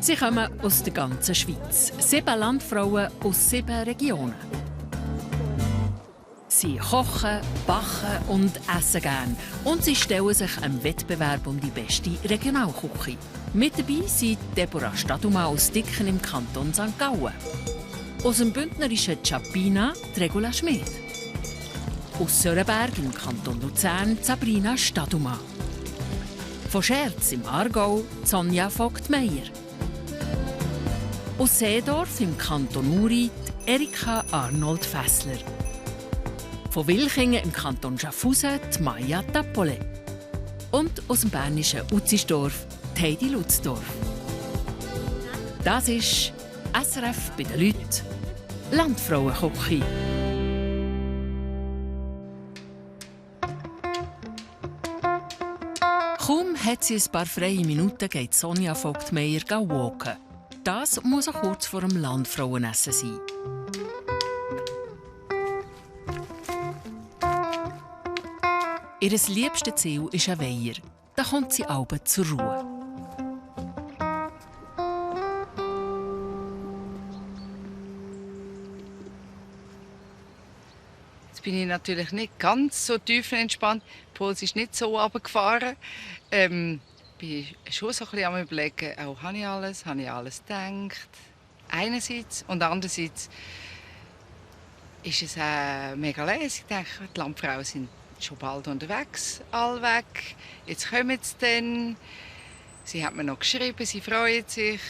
Sie kommen aus der ganzen Schweiz. 7 Landfrauen aus 7 Regionen. Sie kochen, backen und essen gern. Und sie stellen sich einem Wettbewerb um die beste Regionalküche. Mit dabei sind Deborah Staduma aus Dicken im Kanton St. Gallen. Aus dem bündnerischen Tschapina Regula Schmid. Aus Sörenberg im Kanton Luzern Sabrina Staduma. Von Scherz im Aargau Sonja Vogt-Meyer. Aus Seedorf im Kanton Uri Erika Arnold Fessler. Von Wilchingen im Kanton Schaffhausen Maja Tappole. Und aus dem bernischen Utzisdorf Heidi Lutzdorf. Das ist SRF bei den Leuten. Landfrauenküche. Kaum hat sie ein paar freie Minuten, geht Sonja Vogt-Meyer walken. Das muss auch kurz vor dem Landfrauenessen sein. Ihr liebstes Ziel ist ein Weiher. Da kommt sie abends zur Ruhe. Jetzt bin ich natürlich nicht ganz so tiefenentspannt. Der Puls ist nicht so runtergefahren. Bin schon so ein bisschen am Überlegen, habe ich alles gedacht? Einerseits und andererseits ist es mega leise. Ich denke, die Landfrauen sind schon bald unterwegs, alle weg. Jetzt kommen sie dann. Sie hat mir noch geschrieben, sie freuen sich.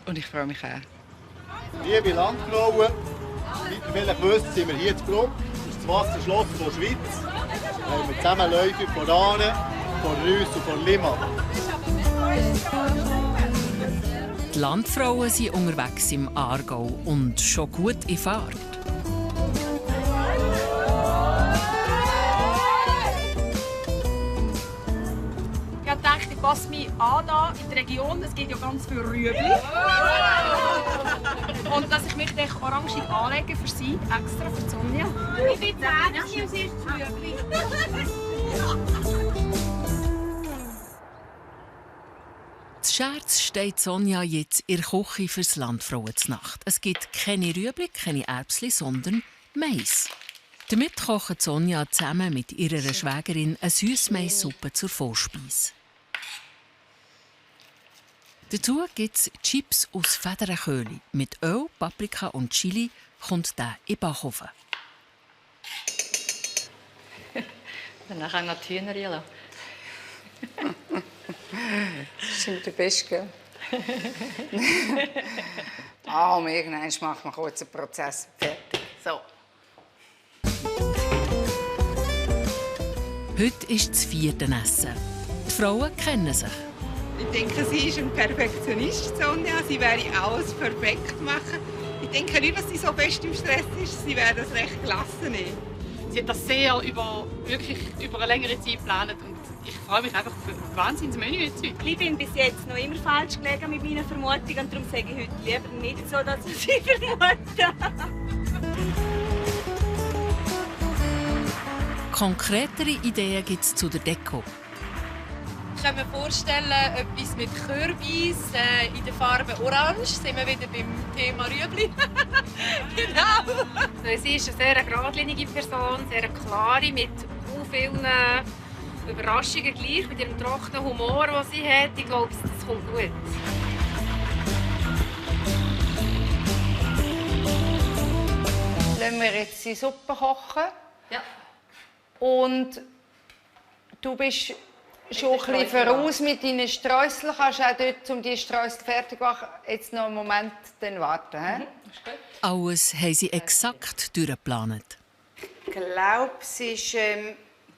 Und ich freue mich auch. Liebe Landfrauen, wie ihr vielleicht wisst, sind wir hier in Bruck. Das ist das Wasserschloss der Schweiz. Wir haben Zusammenläufe von Ahnen, von Reuss und von Liman. Die Landfrauen sind unterwegs im Aargau und schon gut in Fahrt. Ich passe mich an in der Region. Es gibt ja ganz viele Rüebli. Und dass ich mich orange anlege für sie, extra für Sonja. Ich bin 10 und sie ist Rüebli. Zu Scherz steht Sonja jetzt in der Küche fürs Landfrauenznacht. Es gibt keine Rüebli, keine Erbsli, sondern Mais. Damit kocht Sonja zusammen mit ihrer Schwägerin eine Süssmaissuppe zur Vorspeise. Dazu gibt es Chips aus Federenköhli. Mit Öl, Paprika und Chili kommt der in den Backofen. Danach auch noch die Hühner lassen. Das ist der Beste, gell? Irgendwann macht man kurz einen Prozess. Fertig. So. Heute ist das 4. Essen. Die Frauen kennen sich. Ich denke, sie ist ein Perfektionist, Sonja. Sie werde alles perfekt machen. Ich denke nicht, dass sie so fest im Stress ist. Sie wäre das recht gelassen nehmen. Sie hat das wirklich über eine längere Zeit geplant. Und ich freue mich einfach für ein Wahnsinnsmenü jetzt heute. Ich bin bis jetzt noch immer falsch gelegen mit meinen Vermutungen. Darum sage ich heute lieber nicht so, dass ich sie vermute. Konkretere Ideen gibt es zu der Deko. Ich kann mir vorstellen, etwas mit Kürbis in der Farbe Orange. Sind wir wieder beim Thema Rüebli. Genau. Sie ist eine sehr geradlinige Person, sehr klare, mit vielen Überraschungen gleich, mit ihrem trockenen Humor, den sie hat. Ich glaube, das kommt gut. Lassen wir jetzt die Suppe kochen. Ja. Und du bist schon ein bisschen voraus mit deinen Streuseln. Kannst du auch dort, um die Streusel fertig zu machen, jetzt noch einen Moment dann warten? Alles haben sie exakt durchgeplant. Ich glaube, es ist...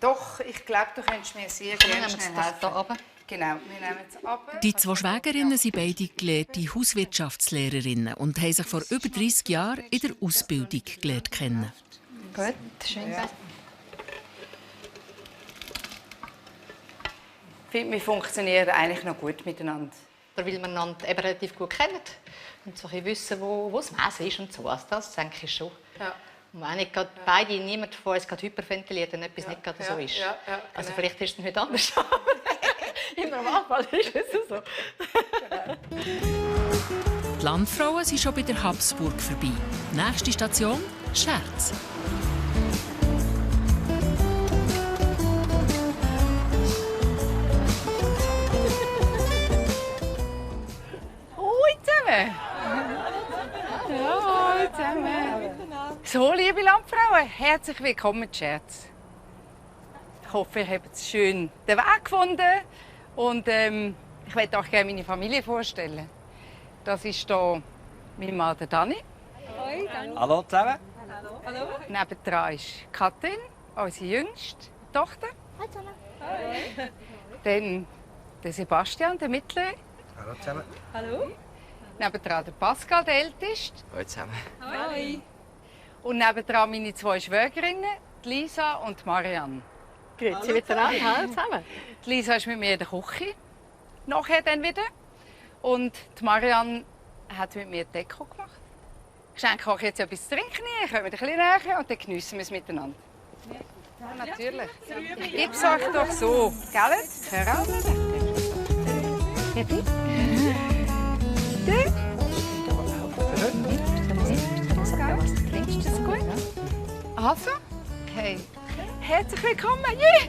doch, ich glaube, du könntest mir sehr gerne schnell helfen. Genau, wir nehmen es ab. Die 2 Schwägerinnen sind beide gelehrte Hauswirtschaftslehrerinnen und haben sich vor über 30 Jahren in der Ausbildung gelernt kennen. Gut, schön. Ja. Ich finde, wir funktionieren eigentlich noch gut miteinander. Weil wir einander eben relativ gut kennen und so ein bisschen wissen, wo das Messer ist und so. Also das denke ich schon. Ja. Und wenn nicht gerade beide, niemand von uns gerade hyperventiliert, dann etwas nicht gerade so ist. Ja, genau. Also vielleicht ist es nicht anders. Im Normalfall ist es so. Genau. Die Landfrauen sind schon bei der Habsburg vorbei. Nächste Station: Scherz. Hallo zusammen. So, liebe Landfrauen, herzlich willkommen in Scherz. Ich hoffe, ihr habt schön den Weg gefunden. Und ich möchte euch gerne meine Familie vorstellen. Das ist hier mein Mann, der Dani. Hallo zusammen. Hallo. Nebendran ist Katrin, unsere jüngste Tochter. Hallo zusammen. Dann der Sebastian, der Mittlere. Hallo zusammen. Hallo. Nebendran der Pascal, der Älteste. Hallo zusammen. Hoi. Und nebendran meine zwei Schwägerinnen, die Lisa und die Marianne. Grüezi miteinander, hallo zusammen. Die Lisa ist mit mir in der Küche. Nachher dann wieder. Und die Marianne hat mit mir die Deko gemacht. Ich schenke euch jetzt etwas zu trinken. Ihr kommt ein bisschen näher und dann geniessen wir es miteinander. Ja, natürlich. Ich gebe es euch doch so. Gell? Hör auf. Was du trinkst, das gut? Also, okay. Herzlich willkommen. Yeah.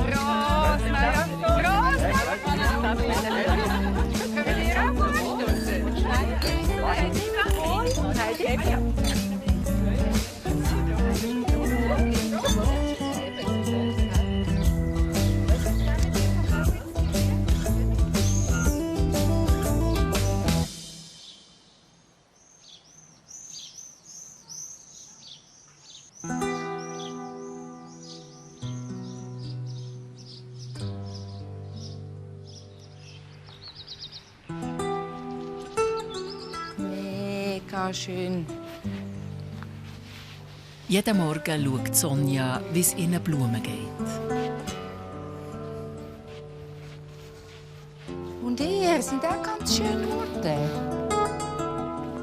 Prost! Prost! Können wir auch anstoßen? Mega schön. Jeden Morgen schaut Sonja, wie es ihren Blumen geht. Und ihr sind auch ganz schön geworden.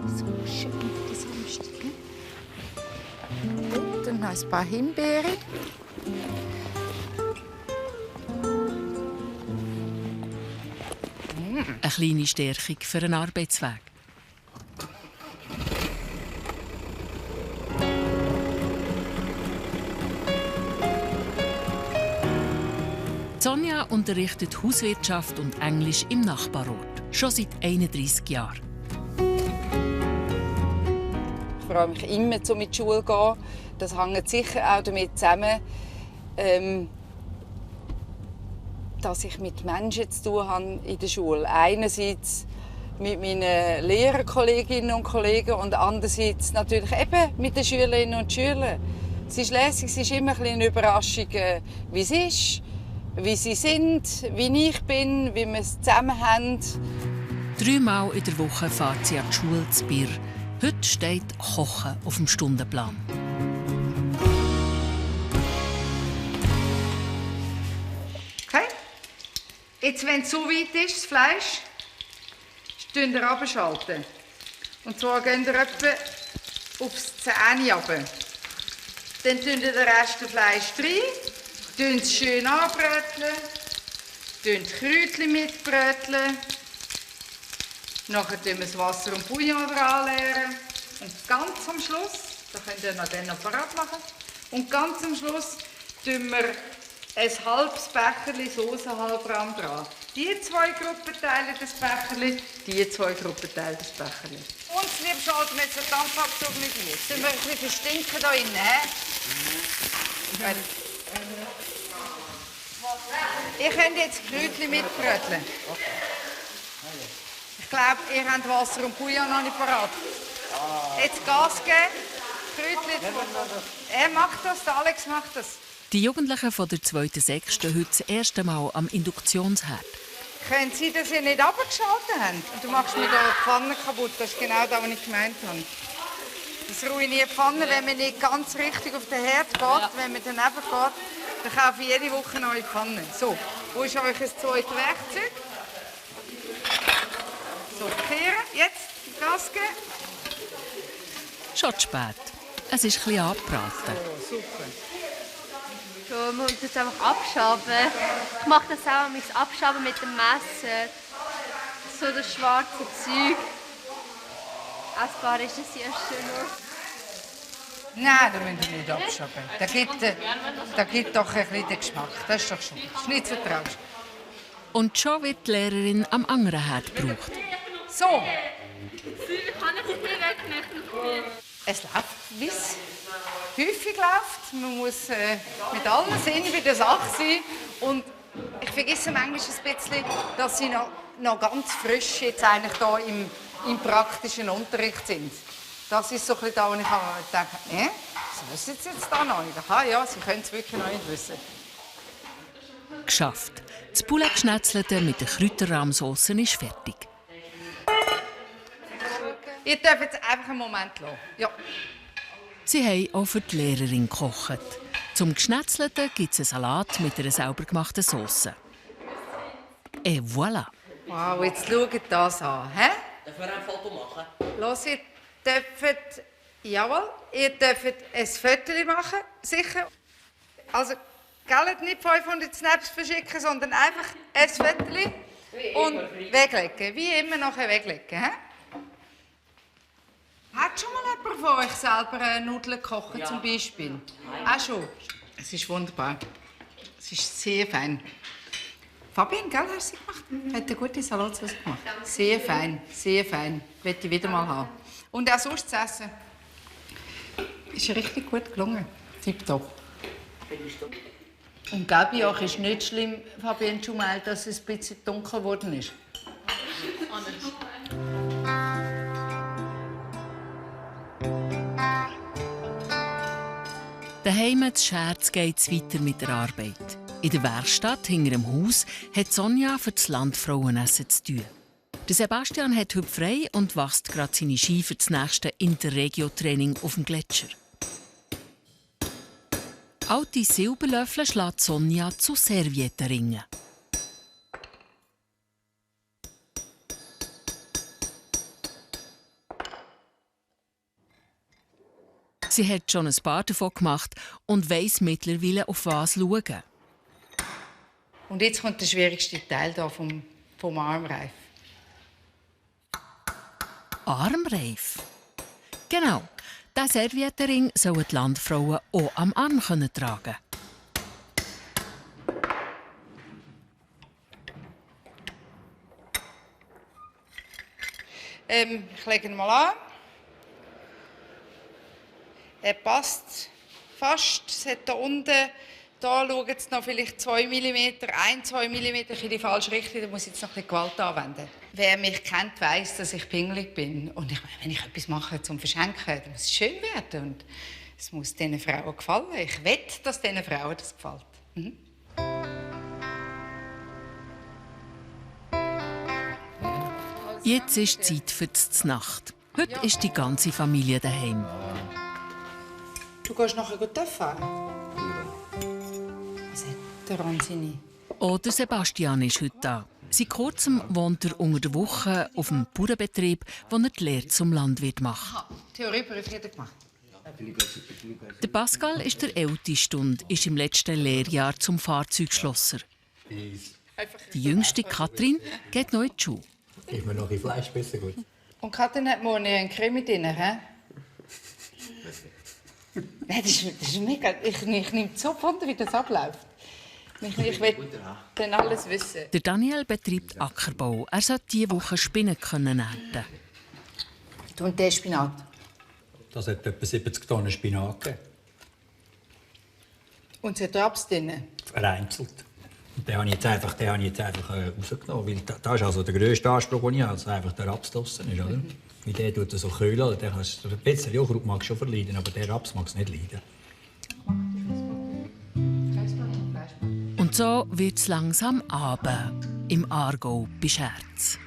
So schön die Samstag. Und dann noch ein paar Himbeeren. Eine kleine Stärkung für einen Arbeitsweg. Sonja unterrichtet Hauswirtschaft und Englisch im Nachbarort. Schon seit 31 Jahren. Ich freue mich immer, um in die Schule zu gehen. Das hängt sicher auch damit zusammen, dass ich mit Menschen zu tun habe in der Schule. Einerseits mit meinen Lehrerkolleginnen und Kollegen und andererseits natürlich eben mit den Schülerinnen und Schülern. Es ist lässig, es ist immer eine Überraschung, wie es ist, wie sie sind, wie ich bin, wie wir es zusammen haben. 3-mal in der Woche fährt sie an die Schule zu Bier. Heute steht Kochen auf dem Stundenplan. Okay. Jetzt, wenn es so weit ist, das Fleisch, schalten ihr abschalten. Und zwar geht ihr etwa aufs Zähne runter. Dann tun ihr den Rest des Fleisch rein, tun es schön anbröteln, tun die Kräutchen mitbröteln. Nachher tun wir das Wasser und Bouillon anleeren. Und ganz am Schluss, da könnt ihr noch den parat machen, und ganz am Schluss tun wir ein halbes Becherchen Soßenhalbraum dran. Die zwei Gruppen teilen das Becherchen, die zwei Gruppen teilen das Becherchen. Und das Liebe schalten wir jetzt den Dampfabzug mit ein. Jetzt müssen wir ein bisschen verstinken hier drin. Ihr könnt jetzt Kräutchen mitbröteln. Ich glaube, ihr habt Wasser und Bouillon noch nicht parat. Jetzt Gas geben, Kräutchen. Er macht das, der Alex macht das. Die Jugendlichen von der 2. Sek stehen heute das erste Mal am Induktionsherd. Können Sie, dass ihr nicht runtergeschaltet habt? Und du machst mir da die Pfanne kaputt. Das ist genau das, was ich gemeint habe. Das ruiniert die Pfanne, wenn man nicht ganz richtig auf den Herd geht. Ja. Wenn man daneben geht, dann kaufe ich jede Woche eine neue Pfanne. So, wo ist euch ein zweites Werkzeug? So, kehren. Jetzt Gas geben. Schon zu spät. Es ist etwas angebraten. Oh, super. So, man muss das einfach abschaben. Ich mache das auch mit Abschaben mit dem Messer. So das schwarze Zeug. Essbar ist das ja schön. Nein, da müssen wir nicht abschaben. Da gibt doch ein bisschen den Geschmack. Das ist doch schon. Schnitzeltraust. Und schon wird die Lehrerin am anderen Herd gebraucht. So. Kann ich es nicht wegnehmen? Es läuft, wie es häufig läuft. Man muss mit allen Sinnen bei der Sache sein. Und ich vergesse manchmal ein bisschen, dass sie noch ganz frisch jetzt eigentlich da im praktischen Unterricht sind. Das ist so ein bisschen da, wo ich denke, sie wissen es jetzt da noch nicht. Aha, ja, sie können es wirklich noch nicht wissen. Geschafft. Das Poulet-Geschnetzelte mit der Kräuterrahmsauce ist fertig. Ihr dürft jetzt einfach einen Moment lassen. Ja. Sie haben auch für die Lehrerin gekocht. Zum Geschnetzelten gibt es einen Salat mit einer sauber gemachten Sauce. Et voilà! Wow, jetzt schaut das an. Hä? Darf man ein Foto machen? Los, ihr dürft, jawohl, ihr dürft ein Foto machen, sicher. Also, nicht 500 Snaps verschicken, sondern einfach ein Foto und weglegen. Wie immer nachher weglegen. Hä? Hat schon mal jemand von euch selber Nudeln gekocht, zum Beispiel? Auch schon? Es ist wunderbar. Es ist sehr fein. Fabian, gell, hast du sie gemacht? Hat eine gute Salatsauce gemacht. Sehr fein, sehr fein. Möchte ich wieder mal haben. Und auch sonst zu essen. Ist richtig gut gelungen. Tipptopp. Und Gabi, auch ist nicht schlimm, Fabian Schumel, dass es ein bisschen dunkel geworden ist. Daheim zu Scherz geht es weiter mit der Arbeit. In der Werkstatt hinter dem Haus hat Sonja für das Landfrauenessen zu tun. Der Sebastian hat heute frei und wäscht gerade seine Ski für das nächste Interregio-Training auf dem Gletscher. Alte Silberlöffel schlägt Sonja zu Serviettenringen. Sie hat schon ein paar davon gemacht und weiss mittlerweile, auf was schauen. Und jetzt kommt der schwierigste Teil hier vom Armreif. Armreif? Genau. Diesen Serviettenring sollen die Landfrauen auch am Arm tragen. Ich lege ihn mal an. Er passt fast. Es hat hier unten, da schauen jetzt noch vielleicht 2 mm, 1-2 mm in die falsche Richtung. Da muss ich jetzt noch ein bisschen Gewalt anwenden. Wer mich kennt, weiss, dass ich pingelig bin. Und wenn ich etwas mache zum Verschenken, dann muss es schön werden. Und es muss diesen Frauen gefallen. Ich wette, dass diesen Frauen das gefällt. Mhm. Jetzt ist Zeit für die Znacht. Heute ist die ganze Familie daheim. Du gehst nachher gut fahren. Was hat der Ranzini? Auch der Sebastian ist heute da. Seit kurzem wohnt er unter der Woche auf einem Bauernbetrieb, wo er die Lehre zum Landwirt macht. Theorieprüfung gemacht. Der Pascal ist der Älteste und ist im letzten Lehrjahr zum Fahrzeugschlosser. Die jüngste Katrin geht noch in die Schule. Ist mir noch ein Fleisch besser gut. Und Katrin hat morgen einen Creme drin, hä? Nein, das ist mega. Ich nehme so Wunder, wie das abläuft. Ich will dann alles wissen. Der Daniel betreibt Ackerbau. Er sollte diese Woche Spinnen ernten. Und der Spinat? Das hat etwa 70 Tonnen Spinat gegeben. Und es hat Raps drin? Vereinzelt. Und den habe ich jetzt einfach rausgenommen. Weil das ist also der grösste Anspruch, den ich habe, dass einfach der Raps draussen ist. Oder? Weil der tut so kühlen. Ein bisschen Joghurt mag schon verleiden, aber der Raps mag es nicht leiden. Und so wird es langsam Abend im Aargau bei Scherz.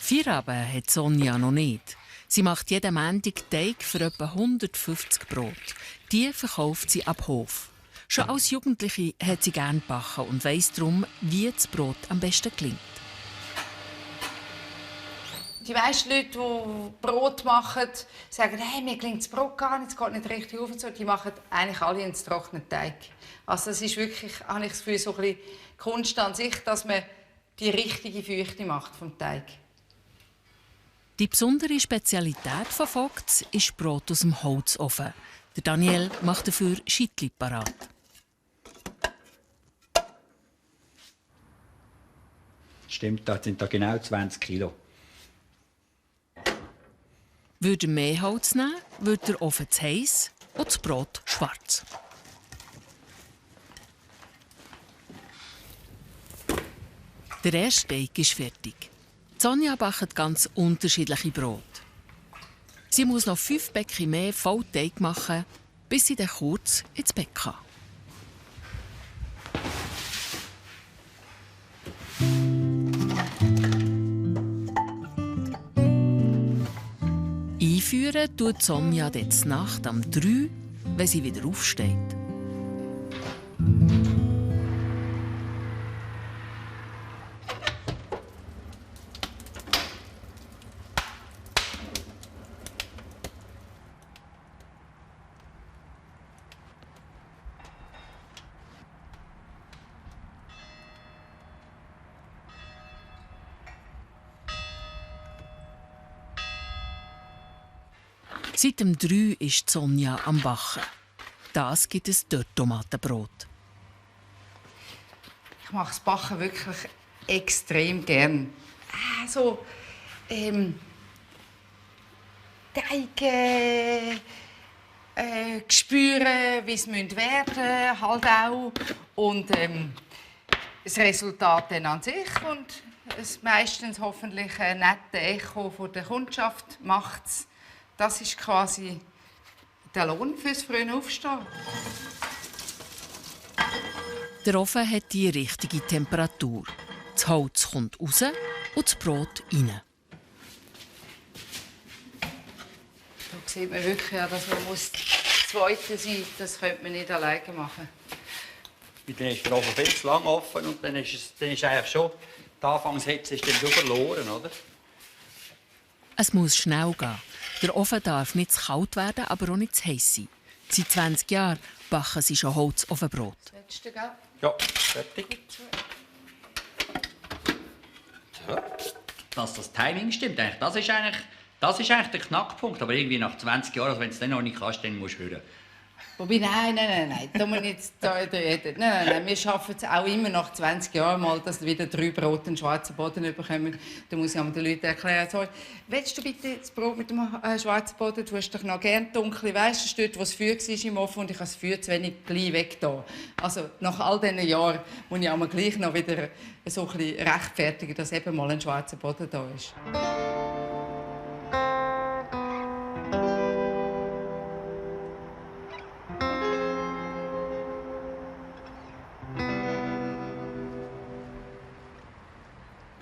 Feierabend hat Sonja noch nicht. Sie macht jeden Montag Teig für etwa 150 Brot. Die verkauft sie ab Hof. Schon als Jugendliche hat sie gerne gebacken und weiss darum, wie das Brot am besten gelingt. Die meisten Leute, die Brot machen, sagen, hey, mir gelingt das Brot gar nicht, es geht nicht richtig auf. Und so. Die machen eigentlich alle einen trockenen Teig. Also es ist wirklich, habe ich das Gefühl, so ein bisschen Kunst an sich, dass man die richtige Feuchte macht vom Teig. Die besondere Spezialität von Vogts ist Brot aus dem Holzofen. Der Daniel macht dafür Scheitli parat. Stimmt, das sind da genau 20 Kilo. Würde er mehr Holz nehmen, würde der Ofen zu heiß und das Brot schwarz. Der erste Teig ist fertig. Sonja backt ganz unterschiedliche Brote. Sie muss noch 5 Bäckchen mehr voll Teig machen, bis sie dann kurz ins Bett kann. Einführen tut Sonja jetzt Nacht um 3, wenn sie wieder aufsteht. Seit dem 3 ist Sonja am Backen. Das gibt es dort Tomatenbrot. Ich mache das Backen wirklich extrem gern. So Teige spüren, wie es werden halt auch. Und das Resultat dann an sich und es meistens hoffentlich ein nettes Echo von der Kundschaft macht's. Das ist quasi der Lohn fürs frühe Aufstehen. Der Ofen hat die richtige Temperatur. Das Holz kommt raus und das Brot rein. Da sieht man wirklich, dass man das Zweite sein muss. Das könnte man nicht alleine machen. Dann ist der Ofen viel zu lang offen und dann ist eigentlich schon die Anfangshitze ist dann schon verloren, oder? Es muss schnell gehen. Der Ofen darf nicht zu kalt werden, aber auch nicht zu heiß sein. Seit 20 Jahren backen sie schon Holzofenbrot. Letzte, gell? Ja, fertig. Dass das Timing stimmt, das ist eigentlich der Knackpunkt. Aber irgendwie nach 20 Jahren, also wenn du es dann noch nicht kannst, dann musst du hören. Wobei, nein. Da muss ich jetzt reden. Nein. Wir schaffen es auch immer nach 20 Jahren mal, dass wir wieder 3 Brote einen schwarzen Boden bekommen. Da muss ich den Leuten erklären, so, willst du bitte das Brot mit dem schwarzen Boden? Du hast doch noch gerne dunkel. Weißt du, das ist dort, wo das Feuer war im Ofen und ich habe das Feuer zu wenig gleich weg da. Also nach all diesen Jahren muss ich auch gleich noch wieder so ein bisschen rechtfertigen, dass eben mal ein schwarzer Boden da ist.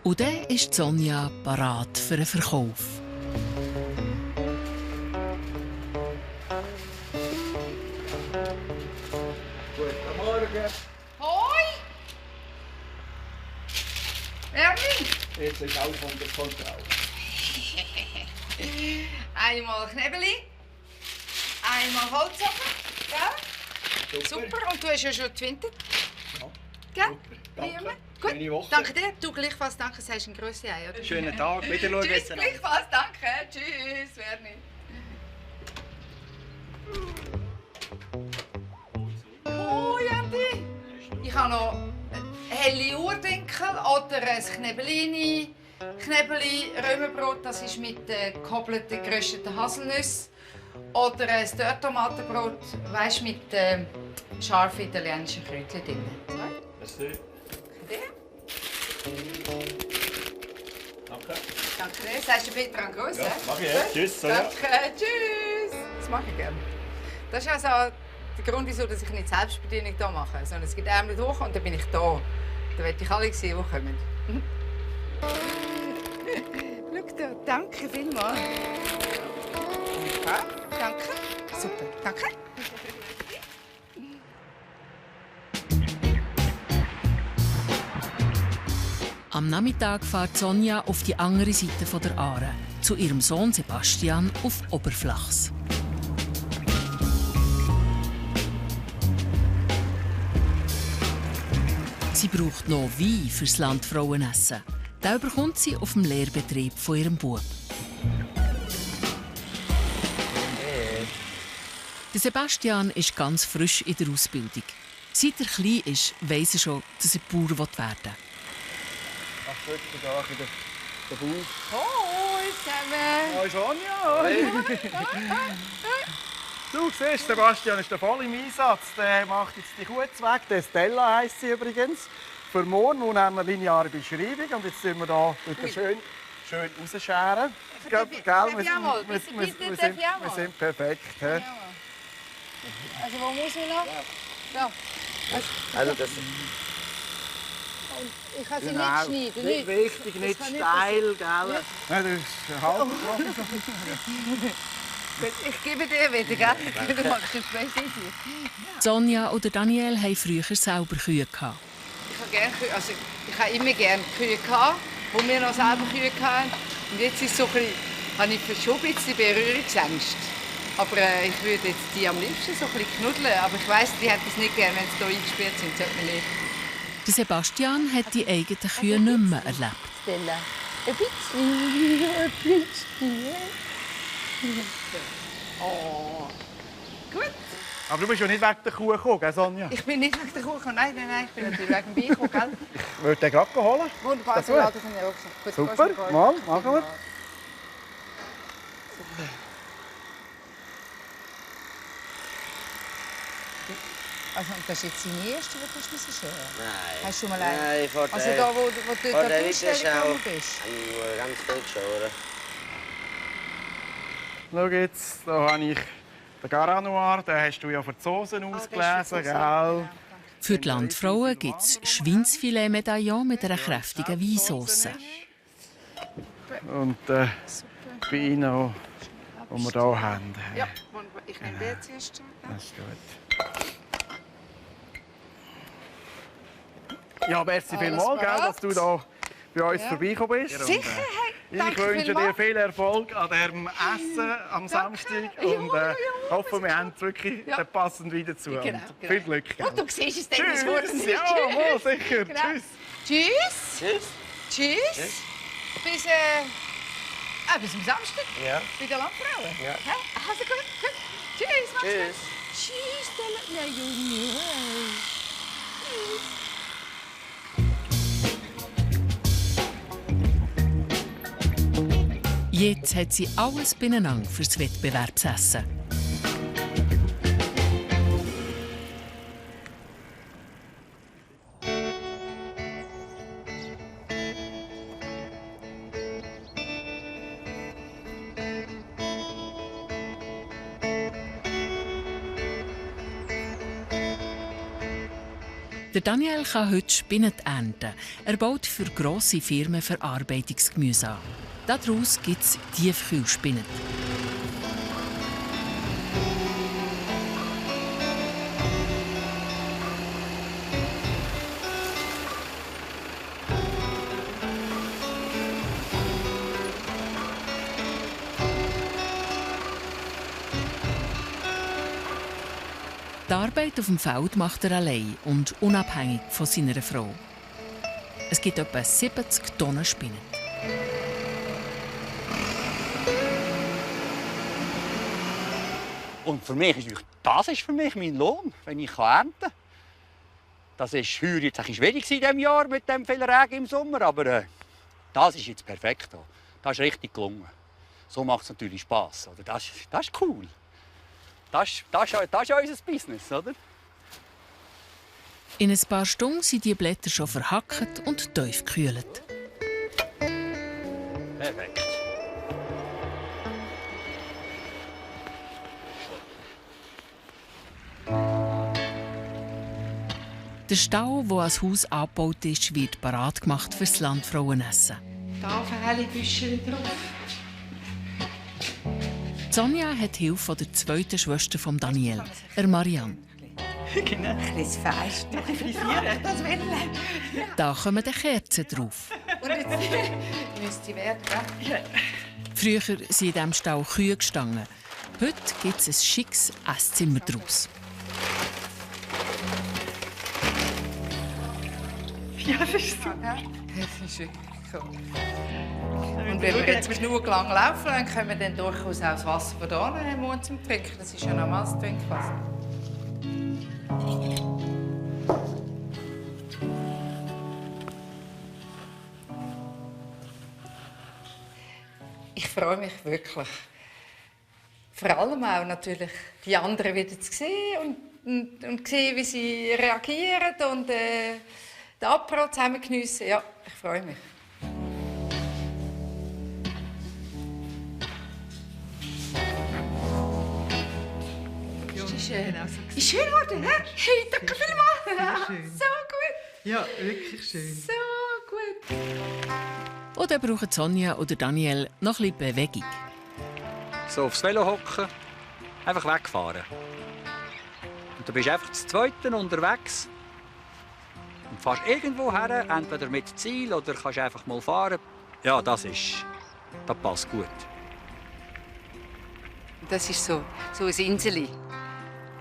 Und dann ist Sonja parat für den Verkauf. Guten Morgen. Hoi! Erwin! Jetzt ist alles unter Kontrolle. Einmal Knebeli, einmal Holzofen. Gell? Super. Und du hast ja schon getwintet. Ja. Gell? Danke. Gut. Schöne Woche. Danke dir. Du gleichfalls. Danke, du hast eine grosse Ei, oder? Schönen Tag. Wieder schauen. Tschüss, gleichfalls. Danke. Tschüss, Werni. Oh, Andi. Ich habe noch helle Urdinkel oder ein Knebelini. Knebeli, Römerbrot, das ist mit gehobelten, gerösteten Haselnüssen. Oder ein Dörrtomatenbrot, weißt, mit scharfen italienischen Kräutchen drin. Merci. Danke. Danke dir. Sagst du Peter an Gruß? Ja, mach ich. Tschüss, Sonja. Danke, tschüss. Das mache ich gerne. Das ist also der Grund, wieso ich nicht Selbstbedienung hier mache. Sondern es gibt Ärmel hoch und dann bin ich da. Da möchte ich alle sehen, die kommen. Schau da, danke vielmals. Ja, danke. Super, danke. Am Nachmittag fährt Sonja auf die andere Seite der Aare, zu ihrem Sohn Sebastian auf Oberflachs. Sie braucht noch Wein fürs Landfrauenessen. Den bekommt sie auf dem Lehrbetrieb von ihrem Bub. Der Sebastian ist ganz frisch in der Ausbildung. Seit er klein ist, weiss er schon, dass er Bauer werden will. Ach, wirklich da in der Bauer. Hoi zusammen! Hoi Sonja! Du siehst, Sebastian ist voll im Einsatz. Der macht jetzt die Kuh weg. Der Stella heisst sie übrigens. Für morgen und haben wir eine lineare Beschreibung. Und jetzt sind wir hier schön rausscheren. Wir sind perfekt. He? Also wo muss ich noch? Ja. Also das Ich kann sie genau. nicht schneiden. Nicht wichtig, nicht steil, gell? Ja, das ist halb. Ich gebe dir wieder, gell? Du machst es besser. Sonja oder Daniel hatten früher selber Kühe. Ich habe immer gerne Kühe gehabt, wo wir noch selber Kühe hatten. Und jetzt ist so habe ich schon ein bisschen Berührungsängste. Aber ich würde jetzt die am liebsten so ein bisschen knuddeln. Aber ich weiss, die haben das nicht gerne, wenn sie hier eingesperrt sind. Das sollte man nicht. Der Sebastian hat die eigenen Kühe nicht mehr erlebt. Stella, ein bisschen. Oh, gut. Aber du bist ja nicht wegen der Kuh gekommen, gell, Sonja? Ich bin nicht wegen der Kuh gekommen. Nein, ich bin natürlich wegen dem Wein gekommen, gell? Ich würde den gerade holen. Wunderbar, das so laut von der Ochse. Super, mal, machen wir. Also, das ist jetzt deine erste, die du scheren? Nein. Hast du schon mal eine? Nein, vor Also da, wo du vor in der der Ausstellung gekommen Weiterschau bist? haben wir ganz viel geschoren. Schau jetzt, hier habe ich den Garanoir, den hast du ja für die Soßen ausgelesen, gell? Für die Landfrauen gibt es Schweinsfilet-Medaillon mit einer kräftigen Weinsauce. Und Wein auch, den wir hier haben. Ja, ich nehme den zuerst. Das ist gut. Ja, merci vielmals, dass du hier bei uns vorbeigekommen bist. Sicher, Ich wünsche dir viel Erfolg an diesem Essen am Samstag und hoffe, wir haben wirklich den passenden Wein dazu. Genau. Viel Glück. Und du siehst es dann, Tschüss. das Wort nicht. Ja, wohl, sicher. Genau. Tschüss. Tschüss. Tschüss. Bis am Samstag. Ja. Bei den Landfrauen. Ja. Also gut. Tschüss. Mach's Tschüss. gut. Tschüss, Stella. Ja, Junge. Tschüss. Jetzt hat sie alles beieinander fürs Wettbewerbsessen. Der Daniel kann heute Spinnen ernten. Er baut für grosse Firmen Verarbeitungsgemüse an. Daraus gibt es Tiefkühlspinnen. Die Arbeit auf dem Feld macht er allein und unabhängig von seiner Frau. Es gibt etwa 70 Tonnen Spinnen. Und für mich ist das ist für mich mein Lohn, wenn ich ernten kann. Das war heuer jetzt ein bisschen schwierig in diesem Jahr mit dem vielen Regen im Sommer, aber das ist jetzt perfekt. Das ist richtig gelungen. So macht es natürlich Spass. Oder? Das ist cool. Das ist unser Business, oder? In ein paar Stunden sind die Blätter schon verhackt und tief gekühlt. Perfekt. Der Stall, der als Haus angebaut ist, wird parat gemacht für das Landfrauenessen. Da verhelle Büschel drauf. Sonja hat Hilfe von der zweiten Schwester von Daniel, der Marianne. Genau. Ein bisschen Fest. Noch ein frisieren, das will ich. Da kommen die Kerzen drauf. Und jetzt müsste ich werden, gell? Früher sind in diesem Stall Kühe gestanden. Heute gibt es ein schickes Esszimmer daraus. Ja, das ist so. Das ist wirklich so. Und wenn wir jetzt genug lang laufen, dann können wir dann durchaus auch das Wasser von hier nehmen zum Trinken. Das ist ja normales Trinkwasser. Ich freue mich wirklich. Vor allem auch natürlich die anderen wieder zu sehen und sehen, wie sie reagieren und den Apero zusammen geniessen. Ja, ich freue mich. Ist schön. Ist schön geworden, hä? Hey, danke vielmals. Sehr schön. So gut. Ja, wirklich schön. So gut. Und dann brauchen Sonja oder Daniel noch ein bisschen Bewegung. So aufs Velo hocken, einfach wegfahren. Und du bist einfach zu Zweiten unterwegs und fährst irgendwo her, entweder mit Ziel oder kannst einfach mal fahren. Ja, das passt gut. Das ist so ein Inseli.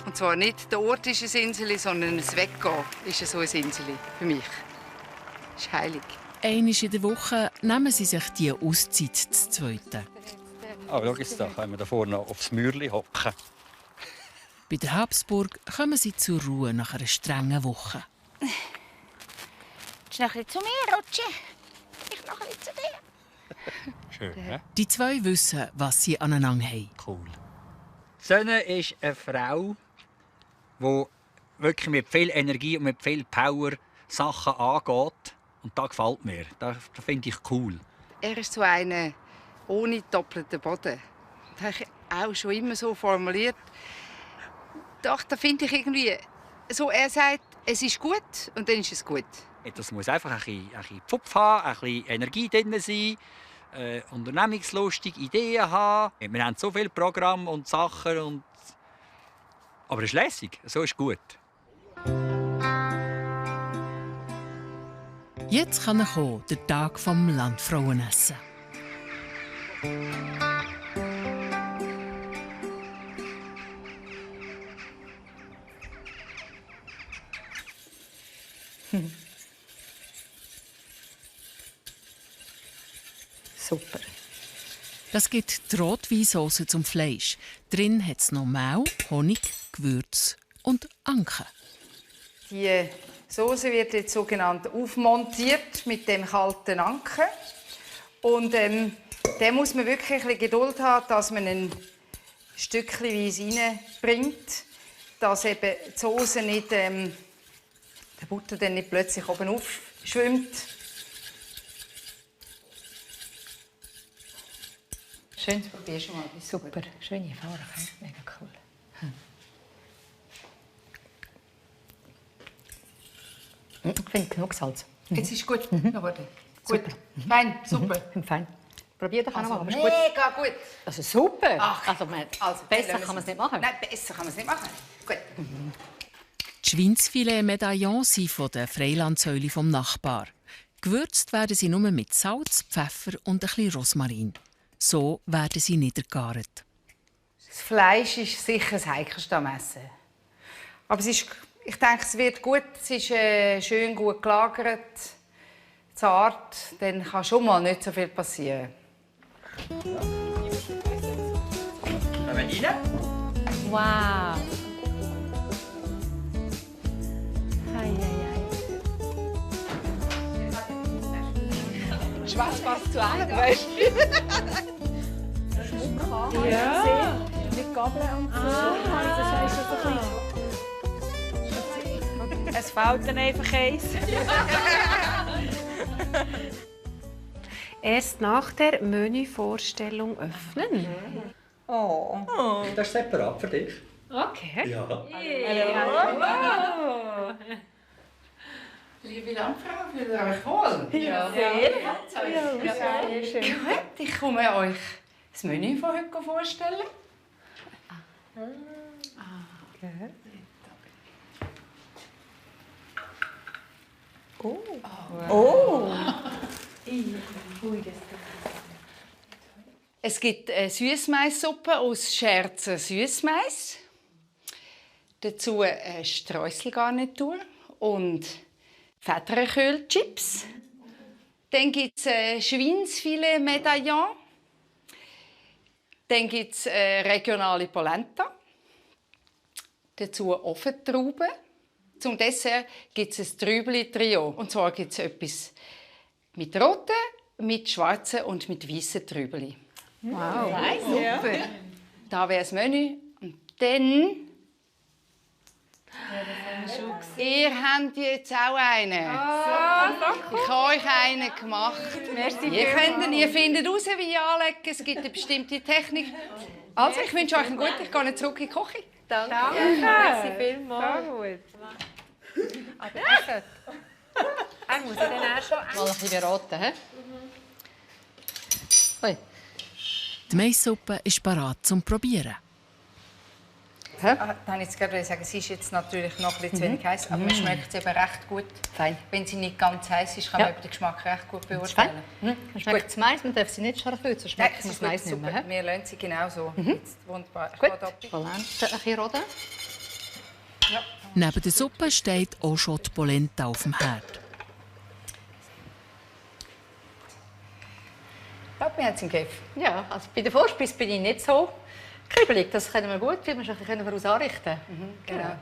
Und zwar nicht der Ort ist ein Inseli, sondern das Weggehen ist so ein Inseli für mich. Das ist heilig. Einmal in der Woche nehmen sie sich die Auszeit zu Zweiten. Oh, schau jetzt, da können wir da vorne aufs Mürli hocken. Bei der Habsburg kommen sie zur Ruhe nach einer strengen Woche. Willst du noch ein bisschen zu mir rutschen? Ich noch ein bisschen zu dir. Schön, ne? Die zwei wissen, was sie aneinander haben. Cool. Sonne ist eine Frau, die wirklich mit viel Energie und mit viel Power Sachen angeht. Und das gefällt mir. Das finde ich cool. Er ist so einer ohne doppelten Boden. Das habe ich auch schon immer so formuliert. Doch, da finde ich irgendwie so, er sagt, es ist gut und dann ist es gut. Das muss einfach ein bisschen Pfupf haben, ein bisschen Energie drin sein, unternehmungslustig, Ideen haben. Wir haben so viele Programme und Sachen. Aber es ist lässig, so ist gut. Jetzt kann er kommen, der Tag vom Landfrauenessen. Super. Das gibt die Rotweinsauce zum Fleisch. Drin hat es noch Mehl, Honig, Gewürz und Anke. Die Soße wird jetzt sogenannt aufmontiert mit dem kalten Anken. Und da muss man wirklich ein bisschen Geduld haben, dass man ein stückchenweise reinbringt, dass eben die Soße nicht, der Butter dann nicht plötzlich oben aufschwimmt. Schön, das probier schon mal. Super, schöne Erfahrung, mega cool. Ich finde genug Salz. Jetzt ist gut. Noch warte. Gut. Fein, super. Fein. Probier doch Also, einmal. mega gut. Also super. Ach, Also besser kann man es nicht machen. Nein, besser kann man es nicht machen. Gut. Die Schweinsfilet-Medaillons sind von der Freilandsäule vom Nachbar. Gewürzt werden sie nur mit Salz, Pfeffer und ein bisschen Rosmarin. So werden sie niedergart. Das Fleisch ist sicher das Heikelste am Essen. Aber es ist, ich denke, es wird gut. Es ist schön gut gelagert, zart. Dann kann schon mal nicht so viel passieren. Kommen wir rein? Wow. Schwarz passt zu allem, weißt du? Ja. Mit Gabeln und so. Das ist so ein bisschen... Es fehlt dann einfach eins. Erst nach der Menüvorstellung öffnen. Oh. Das ist separat für dich. Okay. Ja. Hallo. Liebe Landfrau, fühlt ihr euch wohl? Ja. Sehr schön. Gut, ich komme euch das Menü von heute vorstellen. Es gibt eine Süssmaissuppe aus Scherzen Süssmais. Dazu eine Streuselgarnitur und Federkohlchips. Dann gibt es ein Schweinsfilet Medaillon. Dann gibt es regionale Polenta. Dazu Ofentrauben. Zum Dessert gibt es ein Trübeli-Trio. Und zwar gibt es etwas mit roten, mit schwarzen und mit weißen Trübeli. Wow. Nice. Super. Da wäre das Menü. Und dann... Ihr habt jetzt auch einen. Ich habe euch einen gemacht. Ihr findet raus, wie ihr anlegen. Es gibt eine bestimmte Technik. Also, ich wünsche euch einen guten. Ich gehe zurück in die Küche. Danke. Merci vielmals. Aber er muss ja dann auch schon mal ein bisschen beraten. He? Die Maissuppe ist bereit zum Probieren. Dann habe ich gerade sagen, sie ist jetzt natürlich noch ein bisschen zu wenig heiß, aber man schmeckt sie eben recht gut. Fein. Wenn sie nicht ganz heiß ist, kann man den Geschmack recht gut beurteilen. Man schmeckt das Mais, man darf sie nicht scharf würzen, schmeckt man das Mais nicht mehr. Wir lassen sie genau so. Jetzt wunderbar. Gut, Polenta ein bisschen roden. Ja. Neben der Suppe steht auch schon die Polenta auf dem Herd. Ich glaube, wir haben es im Griff. Ja, also bei der Vorspeise bin ich nicht so kribbelig. Das können wir gut, wie wir es daraus anrichten. Genau.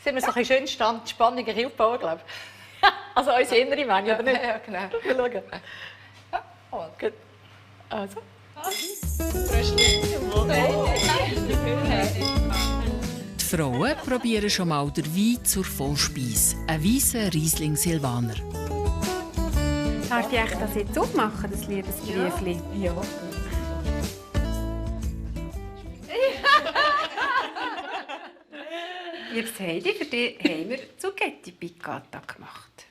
Sind wir so ein schön Spannung aufbauen, glaube ich. Also unsere innere Menge, oder nicht? Ja, genau. Wir schauen. Ja, gut. Also. Die Frauen probieren schon mal den Wein zur Vorspeise. Ein weißer Riesling Silvaner. Darf ich das jetzt aufmachen, das Liebesbriefli? Ja. Liebes Heidi, für dich haben wir Zucchetti Piccata gemacht.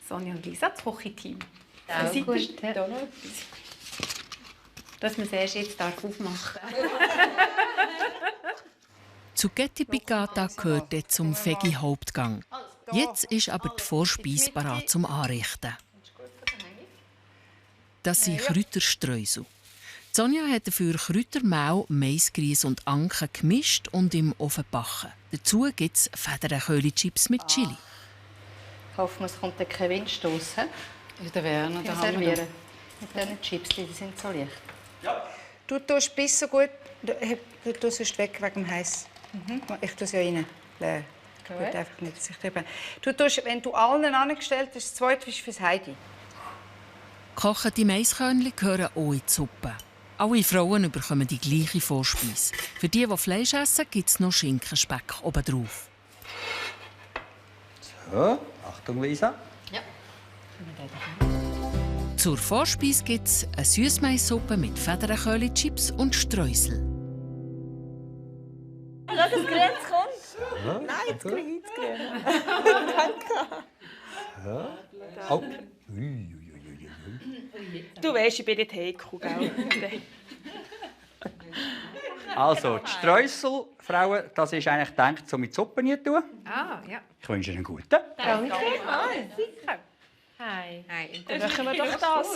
Sonja und Lisa, das Küchenteam. Auch Seid gut, ihr da noch etwas? Dass man es erst jetzt aufmachen darf. Zucchetti Piccata gehört jetzt zum Veggie-Hauptgang. Jetzt ist aber die Vorspeise bereit zum Anrichten. Das sind Kräuterstreusel. Sonja hat dafür Kräutermehl, Maisgrieß und Anken gemischt und im Ofen gebacken. Dazu gibt es Federkohlchips mit Chili. Ich hoffe, es kommt kein Windstoß. Ja, der Werner, Ja, servieren. Mit diesen Chips, die sind so leicht. Ja. Du tust bis so gut. Du tust es weg wegen dem Heiß. Ich tue es ja rein. Leer. Ich will einfach nicht, dass ich drüber. Du tust, wenn du allen angestellt hast, das zweite ist fürs Heidi. Gekochte Maiskörnchen gehören auch in die Suppe. Alle Frauen bekommen die gleiche Vorspeise. Für die Fleisch essen, gibt es noch Schinkenspeck obendrauf. So, Achtung, Lisa. Ja. Zur Vorspeise gibt es eine Süssmaissuppe mit Federkohlchips und Streusel. Schau, das Grün kommt. Ja, Nein, jetzt gut. kriege ich das Grün. Danke. Ja. Oh. Du weißt, ich bin nicht heikel, gell? Also, die Streusel, Frauen, das ist eigentlich gedacht, so mit Suppe zu tun. Ah, ja. Ich wünsche Ihnen einen guten. Danke. Sicher. Hi. Dann machen wir doch das.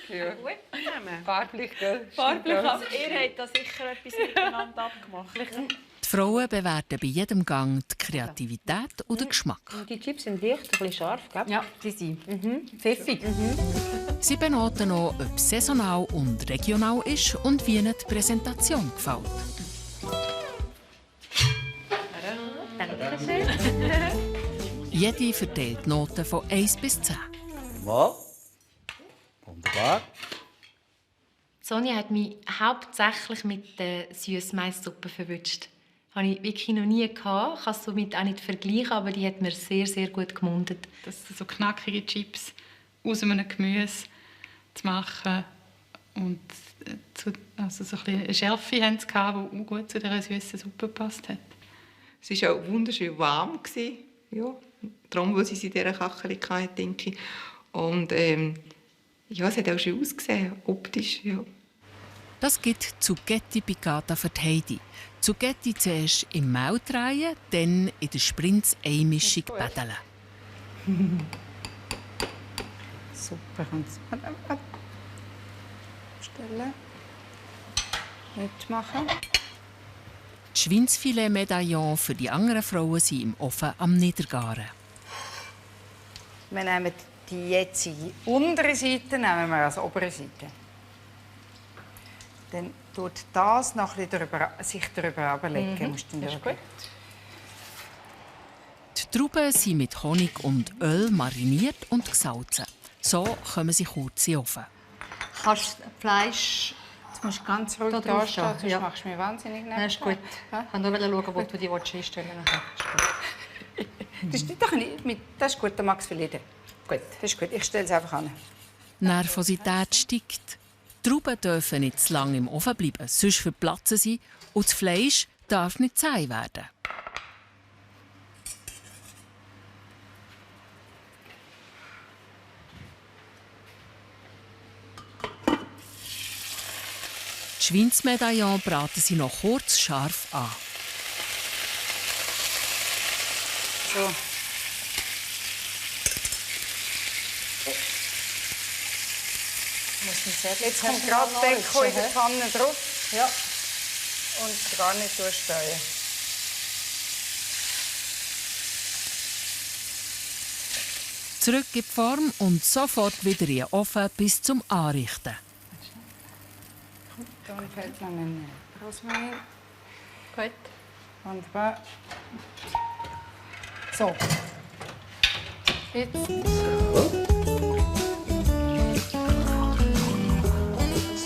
Ja. Gut zusammen. Farblich, gell? Farblich, aber ihr habt da sicher etwas miteinander abgemacht. Die Frauen bewerten bei jedem Gang die Kreativität und den Geschmack. Die Chips sind leicht, ein bisschen scharf, gell? Ja, sie sind. Pfiffig. Sie benoten auch, ob es saisonal und regional ist und wie ihnen die Präsentation gefällt. Dankeschön. Jede verteilt Noten von 1 bis 10. Mal. Wunderbar. Sonja hat mich hauptsächlich mit der Süssmaissuppe verwünscht. Das habe ich wirklich noch nie gehabt. Ich kann es somit auch nicht vergleichen, aber die hat mir sehr, sehr gut gemundet. Das sind so knackige Chips aus einem Gemüse zu machen. Und also so eine Schärfe haben sie, die auch gut zu dieser süßen Suppe gepasst hat. Es war auch wunderschön warm. Ja, darum, wo sie in dieser Kachel hatte, denke ich. Und ja, es hat auch schön ausgesehen, optisch. Ja. Das gibt Zucchetti Piccata für die Heidi. Zucchetti zuerst im Mehl drehen, dann in der Sprints-Ei-Mischung bädeln. Super. Stellen. Mitmachen. Die Schweinsfilet-Medaillon für die anderen Frauen sind im Ofen am Niedergaren. Wir nehmen die jetzige untere Seite nehmen wir als obere Seite. Dann tut das noch ein bisschen sich darüber ablegen. Das ist gut. Die Trauben sind mit Honig und Öl mariniert und gesalzen. So kommen sie kurz in den Ofen. Kannst du Fleisch... Jetzt musst du ganz ruhig da stehen, sonst machst du mich wahnsinnig nervös. Das ist gut. Ich wollte nur schauen, wo du die einstellen willst. Das ist gut, der Max verlieren. Gut, das ist gut. Ich stelle es einfach an. Die Nervosität steigt. Die Trauben dürfen nicht zu lange im Ofen bleiben, sonst verplatzen sie und das Fleisch darf nicht zäh werden. Die Schweinsmedaillon braten sie noch kurz scharf an. So. Jetzt kommt gerade die Deko in der Pfanne drauf. Ja. Und gar nicht durchsteuern. Zurück in die Form und sofort wieder in den Ofen bis zum Anrichten. Dann fällt noch ein Rosmarin. Gut. Wunderbar. So. Jetzt.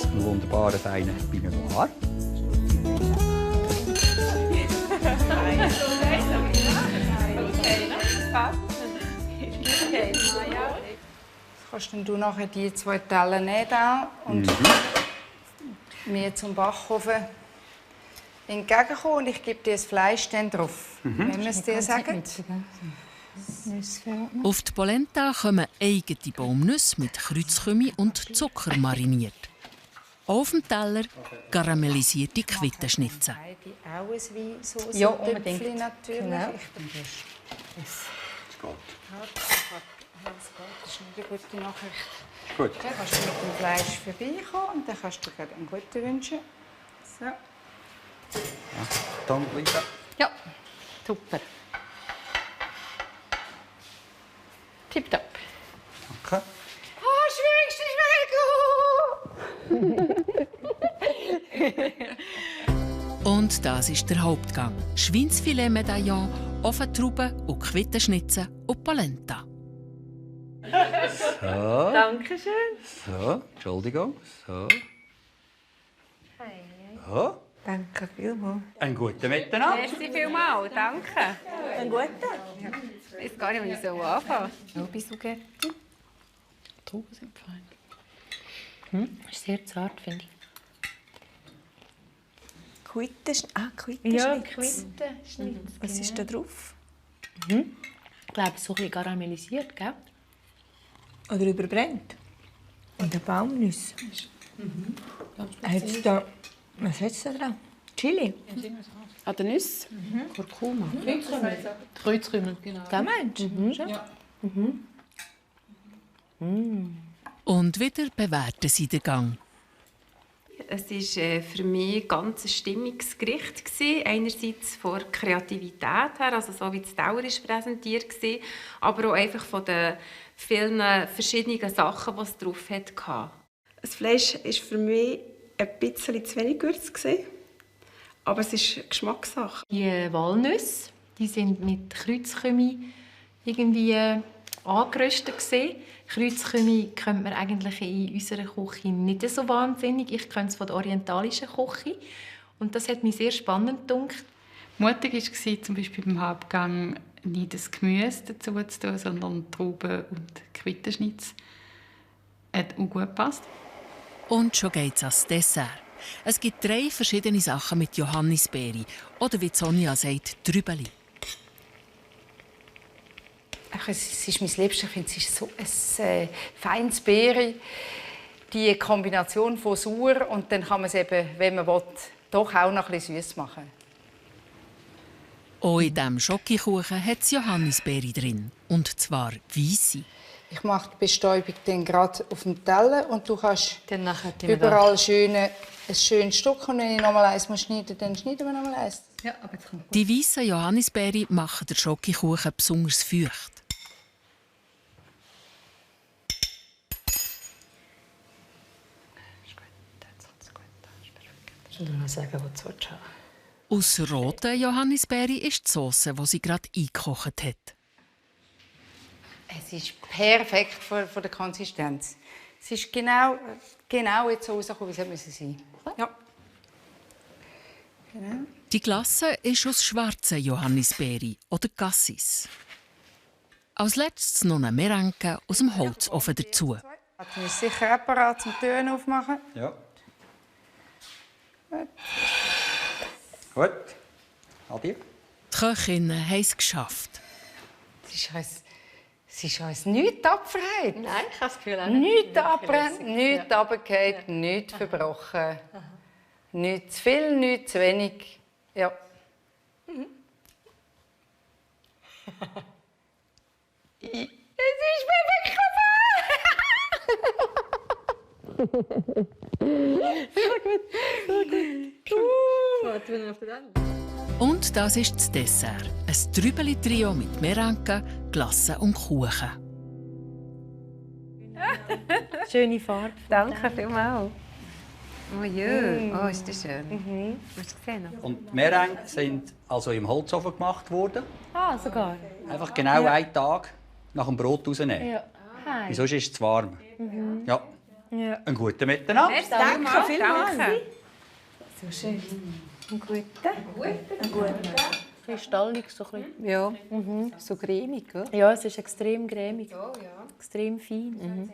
Ein wunderbarer, feiner Pinot Noir. Jetzt kannst du nachher die 2 Teller nehmen und mir zum Backofen entgegenkommen und ich gebe dir das Fleisch dann drauf. Wenn wir es dir sagen. Auf die Polenta kommen eigene Baumnüsse mit Kreuzkümmel und Zucker mariniert. Auf dem Teller karamellisierte Quittenschnitzel. Auch ein Weinsauce. Ja, unbedingt. Töpfchen natürlich. Genau. Das ist nicht eine gute Nachricht. Gut. Dann kannst du mit dem Fleisch vorbeikommen und dann kannst du dir einen guten wünschen. So. Dann Lisa. Ja, super. Tipptopp. Okay. Und das ist der Hauptgang. Schweinsfilet-Medaillon, Ofentrauben und Quittenschnitzel und Polenta. So. Dankeschön. So, Entschuldigung. So. So. Danke vielmals. Einen guten Miteinander. Merci vielmals, danke. Einen guten? Ich weiß gar nicht, wie ich so anfangen soll. Bist du Gerti? Die Trauben sind fein. Ist sehr zart, finde ich. Quittenschnitz. Ja, Quittenschnitz. Was ist da drauf? Ich glaube, so ein bisschen karamellisiert, gell? Oder überbrennt? Und der Baumnüsse. Hat's da, was hat es da dran? Chili? An den Nüssen? Kurkuma. Kreuzkümmel, genau. Das meinst du? Ja. Und wieder bewerten sie den Gang. Es war für mich ganz ein stimmiges Gericht. Einerseits von der Kreativität her, also so wie das Teller präsentiert war, aber auch einfach von den vielen verschiedenen Sachen, die es drauf hatte. Das Fleisch war für mich ein bisschen zu wenig gewürzt, aber es ist Geschmackssache. Die Walnüsse, die sind mit Kreuzkümmel irgendwie angeröstet gewesen. Kreuzkümmel kennt man eigentlich in unserer Küche nicht so wahnsinnig. Ich kenne es von der orientalischen Küche. Und das hat mich sehr spannend gedacht. Mutig war zum Beispiel beim Hauptgang nicht das Gemüse dazu zu tun, sondern Trauben und Quittenschnitz. Hat auch gut gepasst. Und schon geht's ans Dessert. Es gibt 3 verschiedene Sachen mit Johannisbeere. Oder wie Sonja sagt, Trübeli. Es ist mein Liebstes. Ich finde, es ist so ein feines Beere. Die Kombination von sauer und dann kann man es eben, wenn man will, doch auch noch ein bisschen süß machen. Auch in diesem Schokokuchen hat es Johannisbeere drin. Und zwar weisse. Ich mache die Bestäubung dann gerade auf dem Teller und du kannst dann überall ein schönes Stück. Und wenn ich nochmal eins schneiden muss, dann schneiden wir nochmal eins. Ja, aber jetzt kommt Die weißen Johannisbeeren machen den Schokokuchen besonders feucht. Ich will noch sagen, was du haben. Aus roten Johannisbeeren ist die Sauce, die sie gerade eingekocht hat. Es ist perfekt von der Konsistenz. Es ist genau jetzt so rausgekommen, wie es sein müssen. Ja. Genau. Die Glasse ist aus schwarzen Johannisbeeren oder Cassis. Als letztes noch eine Merenke aus dem Holzofen dazu. Du bist sicher auch bereit zum Türen aufmachen. Ja. Gut. Adi. Die Köchinnen haben es geschafft. Es ist uns nichts Tapferheit. Nein, ich habe das Gefühl auch Nichts abbrennt, nichts runtergefallen, nichts verbrochen. Nichts zu viel, nichts zu wenig. Ja. Es ist perfekt Und das ist das Dessert. Ein Trübeli-Trio mit Merenke, Glasse und Kuchen. Schöne Farbe. Danke vielmals. Oh ja, ist das schön. Hast du gesehen? Und die Merengue sind also im Holzofen gemacht worden. Ah, sogar. Einfach genau einen Tag nach dem Brot rausnehmen. Ja. Weil sonst ist es zu warm. Ja. Ja. Einen guten Miteinander. Danke vielmals. Danke. So schön. Einen guten. Einen guten. Kristallig, so ein bisschen. Ja, so cremig, oder? Ja, es ist extrem cremig. Ja. Extrem fein.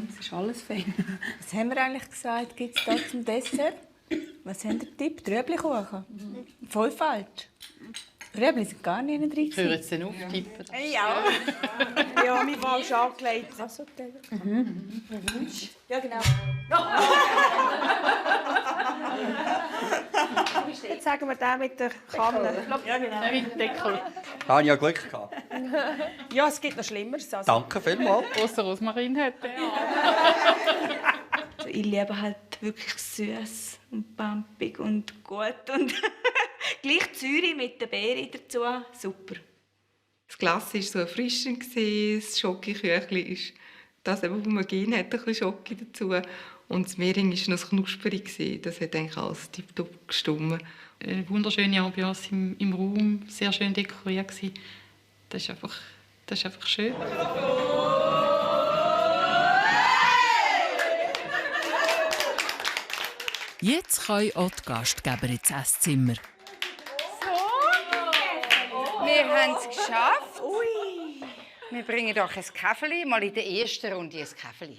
Das ist alles fein. Was haben wir eigentlich gesagt, gibt es da zum Dessert? Was haben der Tipp? Rüeblikuchen? Voll falsch. Rüebli sind gar nicht drin. Ich höre jetzt den auftippen. Ja. Ja, mir war schon angelegt. Ja, genau. Jetzt sagen wir den mit der Kanne. Ja, genau. Der mit dem Deckel. Da habe ich ja Glück gehabt. Ja, es gibt noch Schlimmeres. Also. Danke vielmals. Ausser Rosmarin hätte. Also ich liebe halt wirklich süß und pampig und gut. Und gleich Zürich mit der Beere dazu. Super. Das Glas war so erfrischend, das Schokoküchli ist das, was man gegeben hat, ein bisschen Schoki dazu. Und das Mering war noch knusprig. Das hat eigentlich alles tiptop gestimmt. Eine wunderschöne Ambiance im Raum, sehr schön dekoriert. Das ist einfach schön. Jetzt können auch die Gastgeber ins Esszimmer. Wir haben es geschafft. Wir bringen euch ein Käferli, mal in der ersten Runde ein Käferli.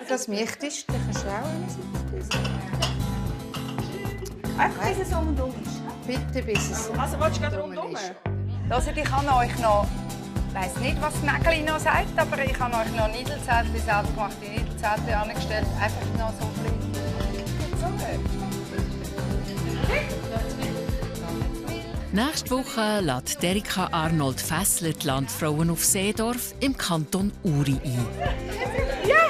Das möchtest du, dann kannst du auch eins. Einfach bis es um und um ist. Bitte, bis es Also willst du gerade rundum? Also ich kann euch noch, ich weiss nicht, was das Nägeli noch sagt, aber ich habe euch noch Niedelzettel, selbstgemachte Niedelzettel angestellt. Einfach noch so ein bisschen. Nächste Woche lädt Erika Arnold Fessler die Landfrauen auf Seedorf im Kanton Uri ein. Ja!